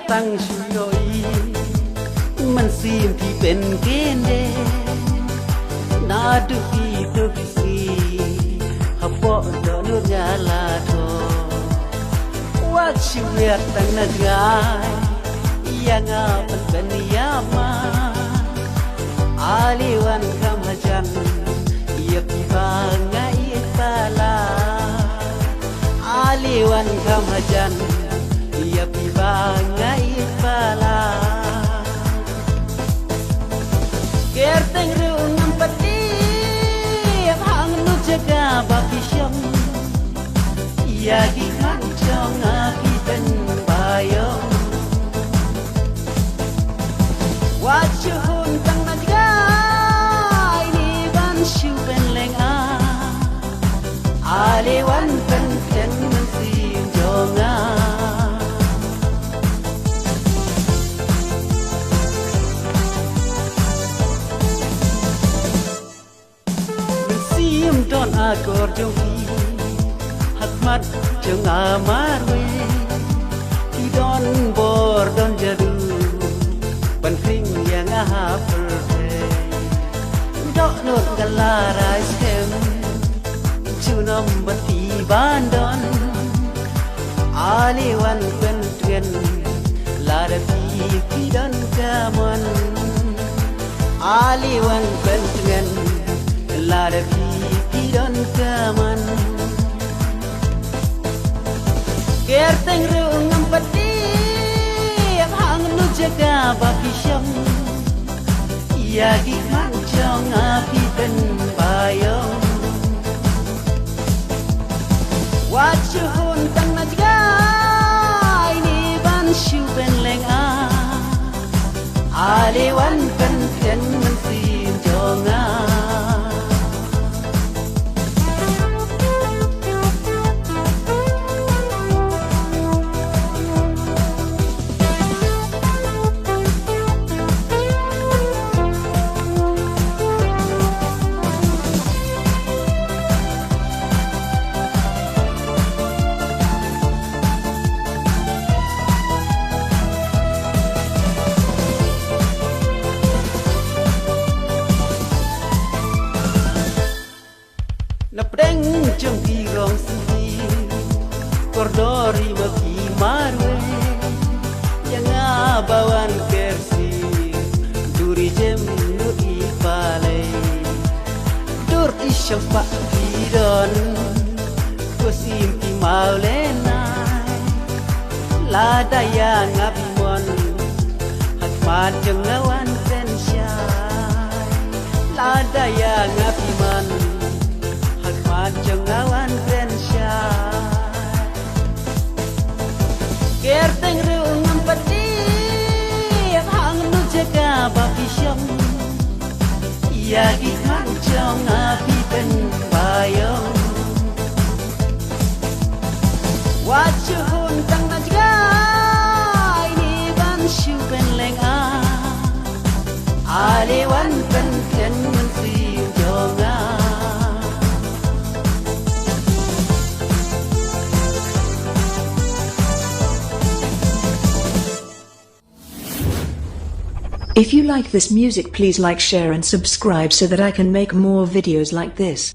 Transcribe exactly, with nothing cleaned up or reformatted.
Tang shu ïohi mynsiem phi pynkyndit, naduh phi duk phi sngi hapoh dohnud nga la thoh. Wat shu wiar tang na jngai, ïa nga pynpynïap ma. Ale wan kham hajan, ïa phi ba nga ïeit palat. Ale wan kham hajan, ïa phi ba nga ïeit palat. Kyrteng ruh ngam pat tip, hangno jaka ba phi shong. Ïa ki khmat jong nga phi pynbiang. Wat shu hun tang na jngai, ini ban shu pynlyngngoh. Ale wan pynkhlaiñ mynsiem jong nga. Mynsiem don akor jong phi, ha khmat jong nga marwei. Phi don bor don jadu, ban khring ïa nga ha pyrthei. Dohnud nga la rai skhem, junom bad phi ban don. Ale wan pyntngen, lada phi phi don ka mon. Ale wan pyntngen, lada phi phi don ka mon. Kyrteng ruh ngam pat tip, hangno jaka ba phi shong. Ïa ki khmat jong nga phi pynbiang. Wat shu hun tang na jngai, ini ban shu pynlyngngoh. Ale wan pynkhlaiñ mynsiem jong nga. Na pdeng jong ki rong sniew, kordor i ma phi marwei. Ïa nga ba wan kyrsiew, dur i jem nud i palei. Dur i shong pat phi don, ko sim phi maw lehnoh. Lada ïa nga phi mon, ha khmat jong nga wan kren shai. Lada ïa nga phi mon, ha khmat jong nga wan kren shai. Kyrteng ruh ngam pat tip, hangno jaka ba phi shong. Ïa ki khmat jong nga phi pynbiang. Wat shu hun tang na jngai, ini ban shu pynlyngngoh. Ale wan pynkhlaiñ mynsiem jong nga. If you like this music, please like, share and subscribe so that I can make more videos like this.